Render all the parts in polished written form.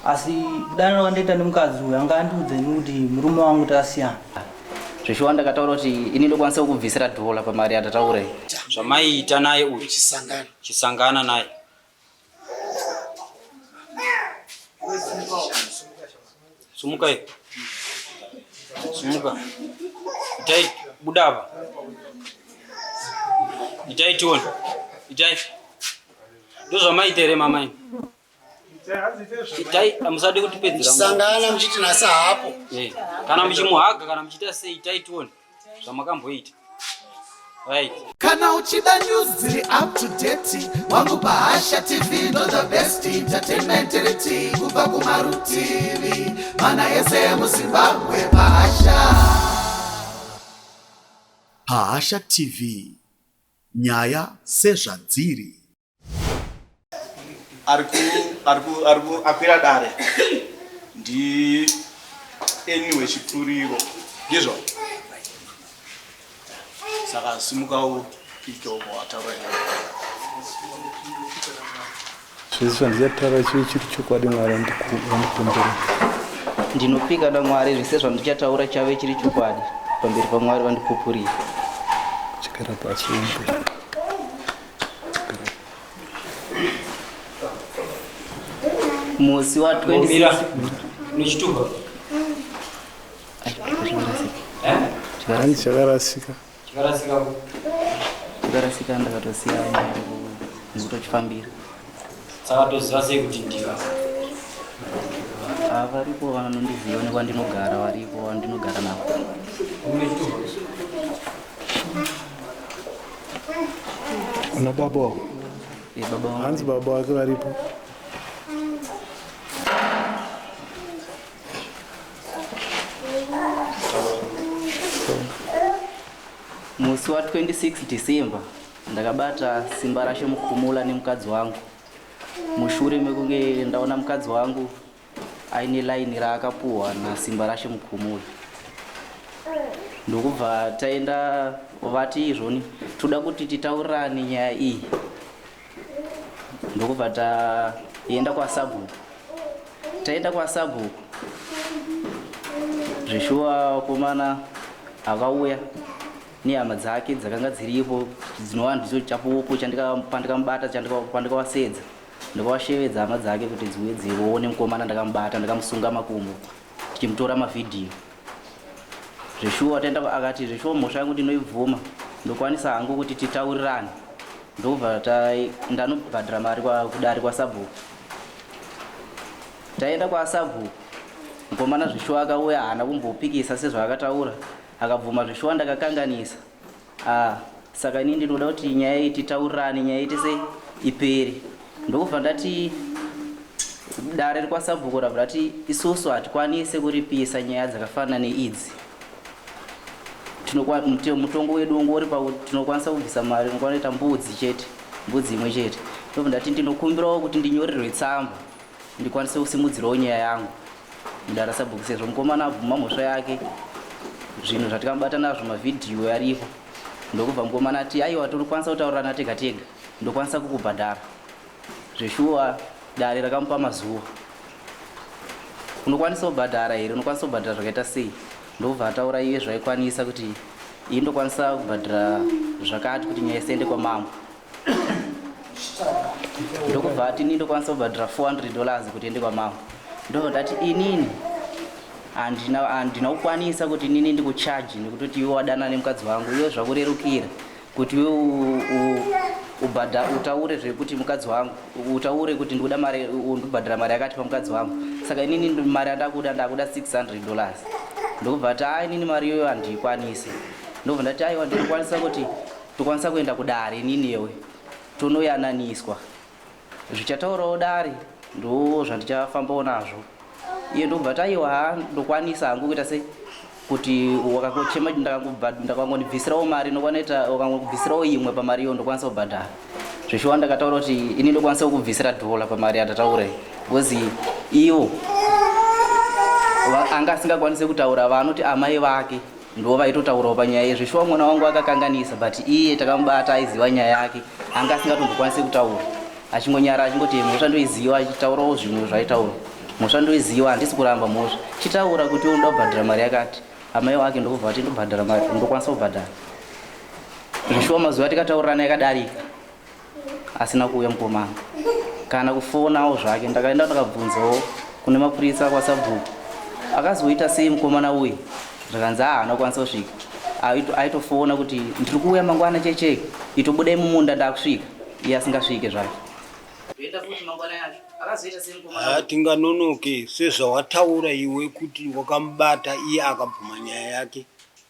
Asi kudanana kwandaita nemukadzi uyu anga andiudza ini kuti murume wangu takasiyana. Zveshuwa ndakataura kuti ini ndokwanisa kukubvisira dhola pamari yatataura iyi. Zvamaiita naye uyu Chisangana. Chisangana naye. Sumuka iwe. Sumuka. Itai buda apa. Itai tione. Itai. Ndozvamaita here mama imi? Itai musade kutipedzera. Sangana muchiti nhasi haapo. Eh. Kana muchimuhaga kana muchiita sei itai tione zvamakamboita. Right. Kana uchida news dziri up to date wangu paHasha TV ndo the best entertainment riti kubva kumarutivi mana ese emuZimbabwe paHasha. PaHasha TV nyaya sezvadziri. Ari akwira dare ndi anyway Chipfuriro, ndizvo? Saka simuka upike uko wataura. Zvese zvandichataura chive chiri chokwadi, Mwari vandikumbira. Ndinopika naMwari, zvese zvandichataura chave chiri chokwadi pamberi paMwari vandipupurira. Chigara pasi umbe. Musi wa 26 Mira. Nechitupa. Ai, chikarasika. Eh? Hanzi chakarasika. Chikarasika ku. Chikarasika, ndakatosiya ndikutochifambira. Saka toziva sei kuti ndiva? Ah, varipo vanondiziva nekwandinogara, varipo vandinogara navo. Nechitupa. Una baba wako? Eh, baba vangu. Hanzi baba wake varipo. Musi wa 26 December ndakabata Simba Rashe Mukumula nemukadzi wangu mushure mekunge ndaona mukadzi wangu aine laini raakapuhwa naSimba Rashe Mukumula. Ndokubva taenda, vati izvoni toda kuti titaurirane nyaya iyi. Ndokubva taenda kwasabhuku. Taenda kwasabhuku, zveshuwa vakomana akauya nehama dzake dzakanga dziripo, dzinova ndicho chapupu pandikamubata, pandikavasedza, ndikavashevedza hama dzake kuti dziuye dzione mukomana ndakamubata, ndakamusunga makumbo tichimutora mavhidhiyo. Zveshuwa taenda, akati zveshuwa mhosva yangu ndinoibvuma, ndokwanisa hangu kuti titaurirane. Ndokubva ndanobhadhara mari kudare kwasabhuku. Taenda kwasabhuku, mukomana zveshuwa akauya, haana kumbopikisa sezvaakataura, akabvuma zveshuwa ndakakanganisa. Ah, saka ini ndinoda kuti nyaya iyi titaurirane, nyaya ite sei ipere. Ndokubva ndati dare rekwasabhuku rabva rati isusu hatikwanise kuripisa nyaya dzakafanana neidzi. Mutongo wedu ungori pakuti tinokwanisa kubvisa mari inokwana kuita mbudzi chete, mbudzi imwe chete. Ndobva ndati ndinokumbirawo kuti ndinyorerwe tsamba ndikwanise kusimudzirawo nyaya yangu mudare sabhuku, sezvo mukomana abvuma mhosva yake, zvinhu zvatikamubata nazvo mavhidhiyo aripo. Ndokubva mukomana ati aiwa, tinokwanisa kutaurirana tega tega, ndokwanisa kukubhadhara. Zveshuwa dare rakamupa mazuva, unokwanisa kubhadhara here, unokwanisa kubhadhara zvakaita sei? Ndokubva ataura iye zvaikwanisa kuti iyi ndokwanisa kubhadhara zvakati kuti nyaya isiende kwamambo. Ndokubva ati ini ndokwanisa kubhadhara $400 kuti ende kwamambo. Ndobva ndati inini handina kukwanisa kuti inini ndikuchaji nekutoti iwe wadana nemukadzi wangu, iwe zvakurerukira kuti iwe utaure zvekuti mukadzi wangu, utaure kuti ndikuda mari, undibhadhara mari yakati pamukadzi wangu. Saka inini mari yandakuda, ndakuda $600. Ndokubva ati a inini mari iyoyo handiikwanisi. Ndobva ndati aiwa, ndinokwanisa kuti tokwanisa kuenda kudare inini newe tonoyananiswa, zvichataurawo dare ndo zvandichafambawo nazvo. Iye ndobva ati aiwa, ha ndokwanisa hangu kuita sei kuti wakakochema, ndakangondibvisirawo mari inokwana, wakangobvisirawo imwe pamari iyo ndokwanisa kubhadhara. Zveshuwa ndakataura kuti ini ndokwanisa kukubvisira dhola pamari yandataura iyi, because ivo anga asingakwanisi kutaura, vanoti amai vake ndo vaitotaurawo panyaya iyi. Zveshuwa mwana wangu akakanganisa, but iye takamubata aiziva nyaya yake, anga asingatombokwanisi kutaura, achingonyara achingoti mhosva ndoiziva, achitaurawo zvimwe zvaitaura. Mhosva ndoiziva, handisi kuramba mhosva. Chitaura kuti unoda kubhadhara mari yakati. Amai wake ndokubva vati ndobhadhara mari, ndokwanisa kubhadhara. Zvishuwa mazuva tikataurirana yakadarika asina kuuya mukomana kana kufonawo zvake. Ndakaenda ndakabvunzawo kune mapurisa kwasabhuku, akazoita sei mukomana uyu? Zvakanzi haana kukwanisa kusvika. Aitofona kuti ndiri kuuya mangwana cheche, itobudai mumunda ndakusvika, iye asingasvike zvake. Ndoenda futi mangwana yacho. Akazoita sei mukomana uyu? Hatinganonoke sezvawataura iwe kuti wakamubata iye akabvuma nyaya yake.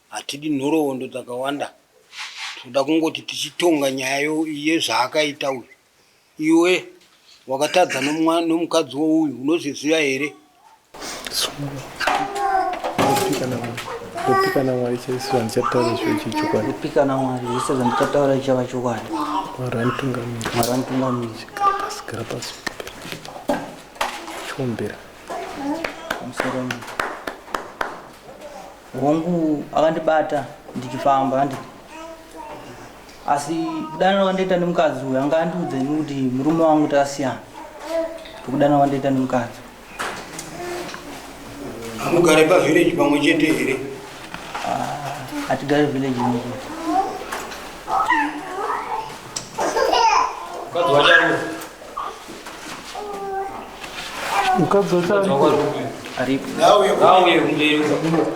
Hatidi nhoroondo dzakawanda, toda kungoti tichitonga nyaya yezvaakaita uyu. Iwe wakatadza nomukadzi wouyu unozviziva here? Ndopika naMwari chese zvandichataura chive chechokwadi. Ndopika naMwari zvese zvandichataura chichava chokwadi. Mwari anitungamira. Mwari anitungamira. Gara pasi, gara pasi. Chiombera. Pamusoro. Hongu akandibata ndichifamba handi. Asi kudanana kwandaita nemukadzi uyu anga andiudza ini kuti murume wangu takasiyana. Ndokudana kwandaita nemukadzi. Hamugare pavillage pamwe chete here? Hatigare village imwe chete. Mukadzi wacho ari kupi? Mukadzi wacho Mukadzi wako ari kupi? Aripo. Ngauye kumberi uko.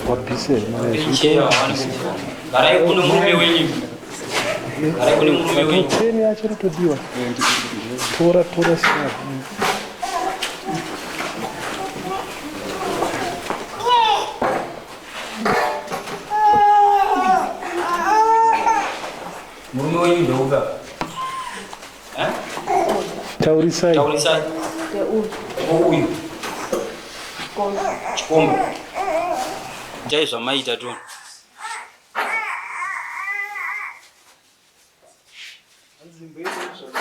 Wabvise mari. Cheya wani. Garai kune murume wenyu. Garai kune murume wenyu. Cheni yacho inotodiwa. Tora tora sina. Murume wenyu ndeuka. Eh? Taurisai. Taurisai. Uyu. Chikomba. Itai zvamaita tu.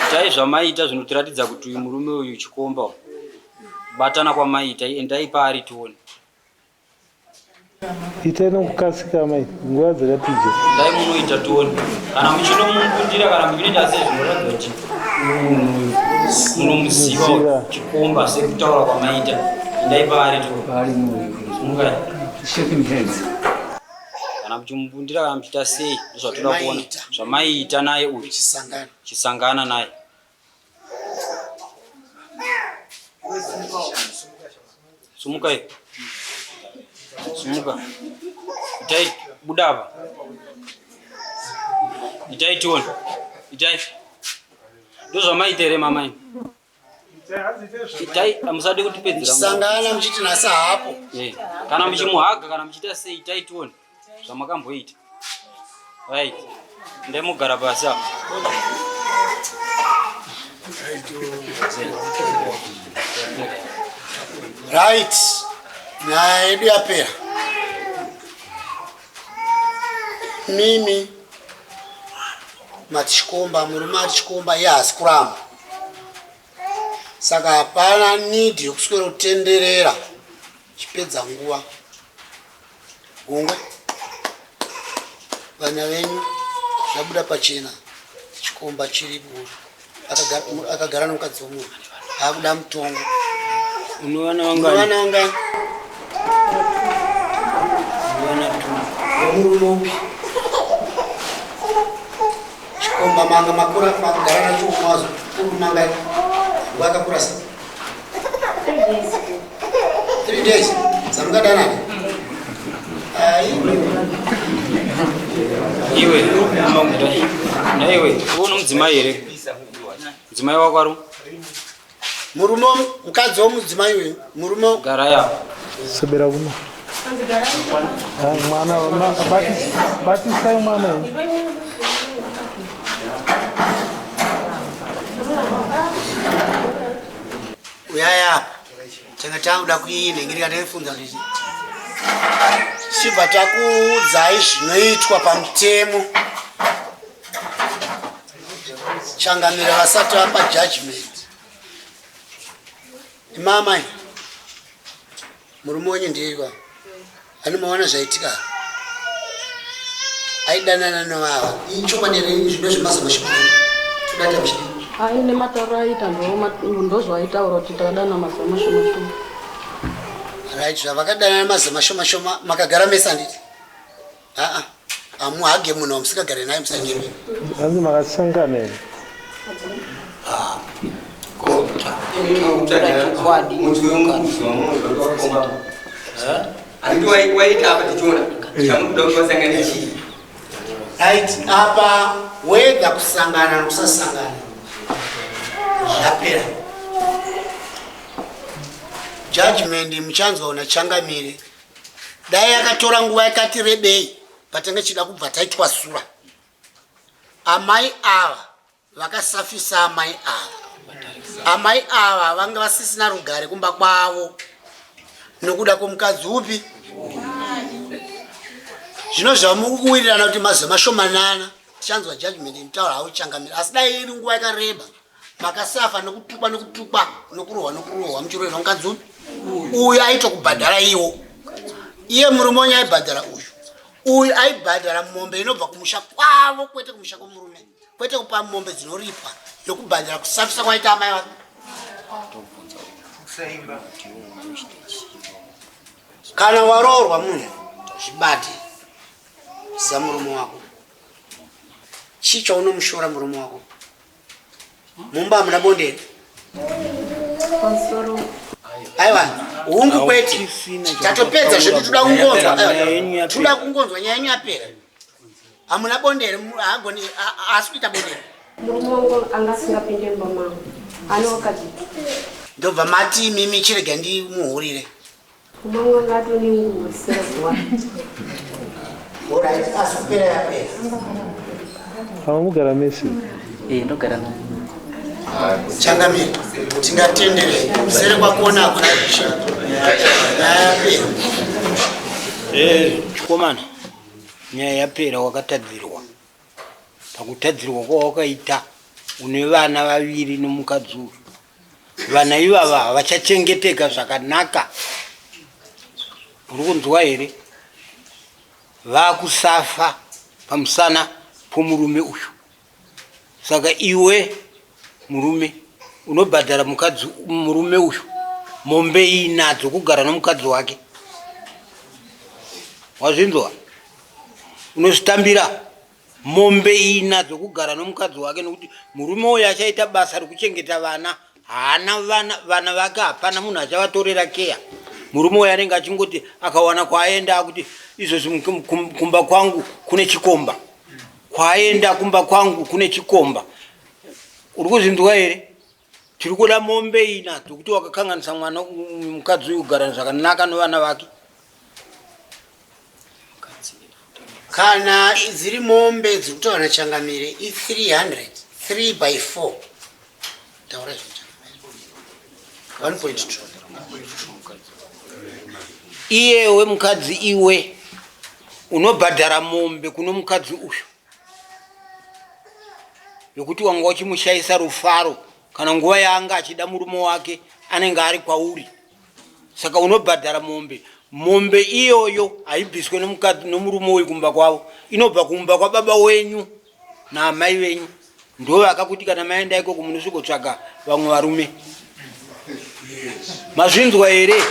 Itai zvamaita zvinotiratidza kuti uyu murume uyu chikomba uyu. Batana kwamaita endai paari tione. Itai nokukasika amai, nguva dzakatije. Dai munoita tione kana muchinomumbundira kana muchinoita sei zvinoratidza kuti munhu uyu munomuziva uyu, chikomba sekutaura kwamaita. Endai paari tione. Simukai. Shaking hands. Kana muchimumbundira kana muchiita sei ndozvatoda kuona zvamaiita naye uyu. Chisangana naye. Sumuka iwe. Sumuka. Itai buda apa. Itai tione. Itai. Ndozvamaita here mama imi? Itai musade kutipedzera. Sangana muchiti nhasi haapo. Eh. Kana muchimuhaga kana muchiita sei itai tione zvamakamboita. Right. Ndemugara pasi apa. Right. Nyaya yedu yapera. Mimi mati chikomba, murume ati chikomba, iye haasi kuramba. Saka hapana need yokuswera kutenderera chipedza nguva. Gungwe, vana venyu zvabuda pachena, chikomba chiripo akagara nomukadzi womunhu akuda mutongo. Unovana vangani? Unovana vangani? Unovana tu. Wemurume upi? Chikomba manga makura makugara nacho mwazo kuru manga wakakura sei? 3 days. Zamukadanana? Ai. Iwe, naiwe, uno mudzimai here? Mudzimai wako ari? Murume, mukadzi womudzimai uyu, murume. Gara ya. Sobera kuno. Mwana, batisai mwana uyu. Uyai apa. Tanga takuda kuinhingirika taifunza kuti chibva takuudzai zvinoitwa pamutemo. Changamire vasati vapa judgment. Imamai, murume wenyu ndiye anomaona zvaitika. Aidanana novava. Ichokwadi here zvino zvemazuva mashoma? Toda muchidii? Ai nematauro aita ndozvaaitaura kuti takadana mazuva mashoma shoma. Right, zvavakadanana mazuva mashoma shoma makagara mese handiti? Aa, hamuhage munhu wamusikagare naye musanyebe. Hanzi makasangana here? Right, apa wega kusangana nokusasangana zvapera. Judgment muchanzwa una changamire. Dai yakatora nguva yakati rebei patange chida kubva taitwasura. Amai ava vakasafisa amai ava. Amai ava vanga vasisina rugare kumba kwavo nokuda kwomukadzi upi? Zvino zvamukuwirirana kuti mazuva mashomanana tichanzwa judgment inotaura hau changamire, asi dai iri nguva yakareba makasafa nokutukwa nokutukwa nokurohwa nokurohwa muchirohwa mukadzi upi uyu aitokubhadhara iwo iye murume wenyu aibhadhara uyu uyu aibhadhara mombe inobva kumusha kwavo kwete kumusha kwemurume kwete kupa mombe dzinoripwa yokubhadhara kusafisa kwaita amai vake kana waroorwa munhu zvibate ziva murume wako chii chaunomushora murume wako mumba hamuna bonde here aiwa hungu kwete tatopedza zvedu toda kungonzwa toda kungonzwa nyaya yenyu yapera hamuna bonde here haagoni haasi kuita bonde here murume wangu anga asingapinde mumba mangu ane wakadzi ndobva mati mimi chirega ndimuhurire Mumwe wanga atone nguo dzisingazowani. Alright, asi kupera yapera. Hamugara mese? Eh, ndogara naye. Changamire, tingatendere kuseri kwakona hakuna nyaya yapera. Eh, chikomana, nyaya yapera wakatadzirwa. Pakutadzirwa kwawakaita une vana vaviri nomukadzi uyu. Vana ivava havachachengeteka zvakanaka. Uri kunzwa here? Vakusafa pamusana pomurume uyu. Saka iwe murume unobhadhara mukadzi murume uyu mombe ina dzokugara nomukadzi wake. Wazvinzwa? Unozvitambira mombe ina dzokugara nomukadzi wake nokuti murume uyu achaita basa rekuchengeta vana haana vana vana vake hapana munhu achavatorera keya murume uyu anenge achingoti akawana kwaaenda akuti izvozvi kumba kwangu kune chikomba kwaenda kumba kwangu kune chikomba uri kuzvinzwa here tiri kuda mombe ina dzokuti wakakanganisa mwana mukadzi uyu kugara zvakanaka nevana vake Kana dziri mombe dziri kutaura nachangamire i 300 3 by 4 taura zvinhu 1.2 iyewe mukadzi iwe unobhadhara mombe kuno mukadzi uyu yokuti wanga uchimushaisa rufaro kana nguva yaanga achida murume wake anenge ari kwauri saka unobhadhara mombe mombe iyoyo haibviswe nomukadzi nomurume uyu kumba kwavo inobva kumba kwababa wenyu naamai venyu ndo vakakuti kana maenda ikoko munosvikotsvaga vamwe varume mazvinzwa here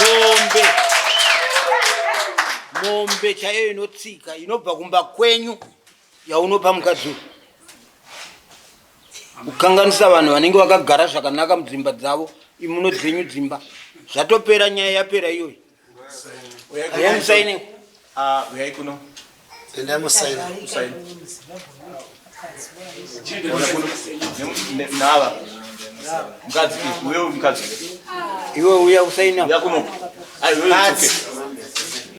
mombe mombe chaiyo inotsika inobva kumba kwenyu yaunopa mukadzi uyu kukanganisa vanhu vanenge vakagara zvakanaka mudzimba dzavo imuno dzenyu dzimba zvatopera nyaya yapera iyoyi musaine ah, uyai kuno endai musaina nava mukadzi uye mukadzi iwe uya usaina uya kuno Katsi.